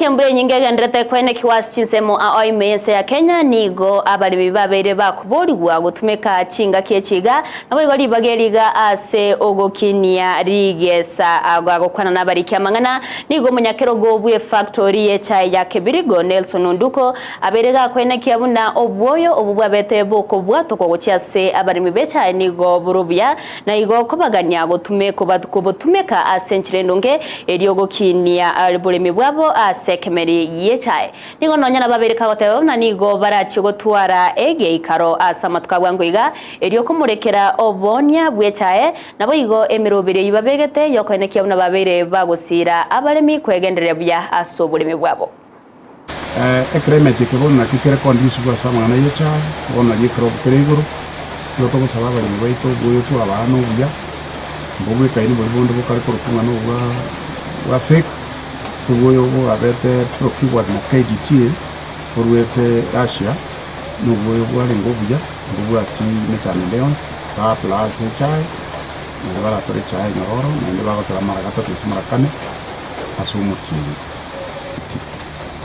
Engaki embura enyinge egendererete koenekigwa ase chinsemo ao ime y'ense ya Kenya, nigo abaremi babeire bakoborigwa gotumeka chingaki echi iga, naboigo ribaga eri iga ase ogokinia rigesa. Agokwana nabariki amang'ana, nigo omonyakerogo bw'efactori y'echae ya Kebirigo, Nelson Onduko, abeire gakoenekia buna obwoyo obwo bwabete bokobwatokwa gochia ase abaremi b'echae nigo bore obuya, Na igo kobagania kobotumeka ase enchera endonge, erio gokinia oboremi bwabo ase ekemeri gi'echae. Nigo nonya nababere kagoteba buna nigo barachie gotwara egeikaro ase amatuko a bwango iga, erio komorekera oboonia bw'echae, naboigo emeroberi eyio babegete y'okoenekia buna babeire bagosiira abaremi kwegendereria buya ase oboremi bwabo. Eclimate eke bono naki kere conducive ase amang'ana ya echae, bono nari ekerogo kere igoro, nigo togosaba abaremi baito oboyo twabaa na obuya, mbobwekaini boria bonde bokare korokwa ng'a nobwa bwa fake, oboyo bwabete procured na KDT borwete Russia, na oboyo bwarenge obuya, mbobwati mechando ende yonsi, ba apply ase echae, naende baratore echae enyororo, naende bagotora mara gatato gose mara kane ase omotienyi.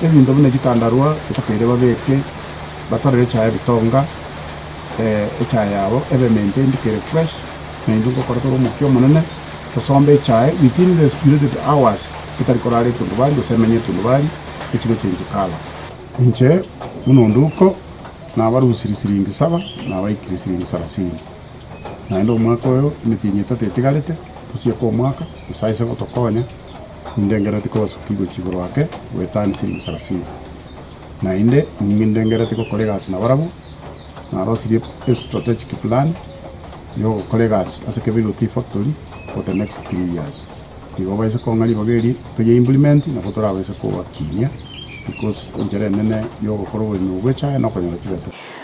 Ebinto buna chitandarua bitakeire babeke, batorere echae ebitonga, echae yabo ebe maintained kere fresh, na intwe ngokora tore omokia omonene, tosombe echae within the stipulated hours, etari korara etundubari gose emenye etundubari, echi gochengi colour. Inche buna onduko, nabarusirie siringi saba, nabaikirie siringi sarasini. Naende omwaka oyo, emetienyi etato etigarete, tosieke omwaka, Nyasae ase gotokonya. Nindengerereti kobasukia gochia igoro ake goetania siringi sarasini. Naende nindengerereti gokora egasi nabarabwo, narosirie estrategic plan yogokora egasi ase Kebirigo Tea Factory for the next 3 years. Igo baise kong'a ribaga eri toye implement nabo torabaise kobakinia because enchera enene yogokora oboremi obo bwa echae nokonyora chibesa.